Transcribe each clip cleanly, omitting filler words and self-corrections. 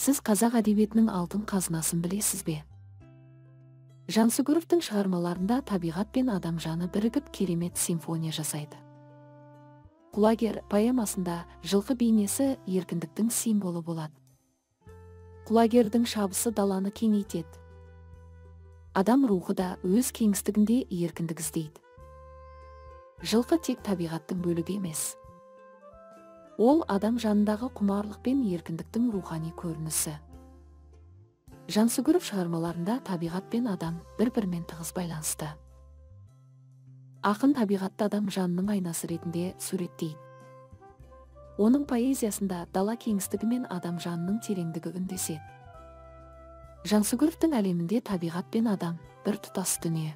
Сіз қазақ әдебиетінің алтын қазынасын білесіз бе? Жансүгіровтің шығармаларында табиғат пен адам жаны бірігіп керемет симфония жасайды. Құлагер поэмасында жылқы бейнесі еркіндіктің символы болады. Құлагердің шабысы даланы кеңейтеді. Адам рухы да өз кеңістігінде еркіндік іздейді. Жылқы тек табиғаттың бөлігі емес. Ол адам жанындағы құмарлық пен еркіндіктің рухани көрінісі. Жансүгіров шығармаларында табиғат пен адам бір-бірімен тығыз байланысты. Ақын табиғатты адам жанының айнасы ретінде суреттейді. Оның поэзиясында дала кеңістігі мен адам жанының тереңдігі үндеседі. Жансүгіровтің әлемінде табиғат пен адам бір тұтас дүние.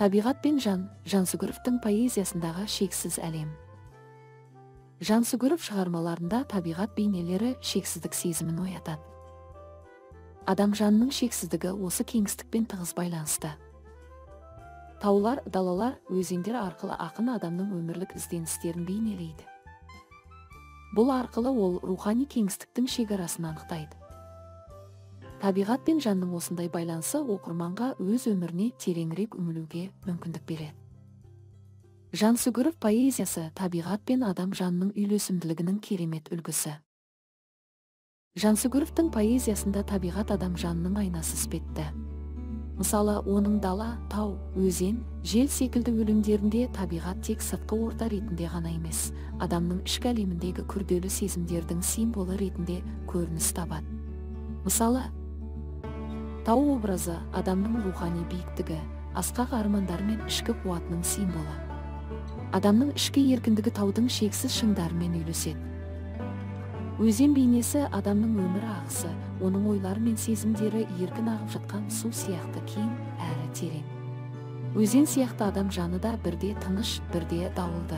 Табиғат пен жан Жансүгіровтің поэзиясындағы шексіз әлем. Жансүгіров шығармаларында табиғат бейнелері шексіздік сезімін оятады. Адам жанының шексіздігі осы кеңістікпен тығыз байланысты. Таулар, далалар, өзендер арқылы ақын адамның өмірлік ізденістерін бейнелейді. Бұл арқылы ол рухани кеңістіктің шекарасын анықтайды. Табиғат пен жанның осындай байланысы оқырманға өз өміріне тереңірек үңілуге мүмкіндік береді. Жансүгіров поэзиясы табиғат пен адам жанының үйлесімділігінің керемет үлгісі. Жансүгіровтің поэзиясында табиғат адам жанының айнасы іспетті. Мысалы, оның дала, тау, өзен, жел секілді өлеңдерінде табиғат тек сыртқы орта ретінде ғана емес, адамның ішкі әлеміндегі күрделі сезімдердің символы ретінде көрініс табады. Мысалы, тау образы адамның рухани биіктігі, асқақ армандары мен ішкі қуатының символы. Адамның ішкі еркіндігі таудың шексіз шыңдарымен үйлеседі. Өзен бейнесі адамның өмір ағысы, оның ойлары мен сезімдері еркін ағып жатқан су сияқты кең әрі терең. Өзен сияқты адам жаны да бірде тыныш, бірде дауылды.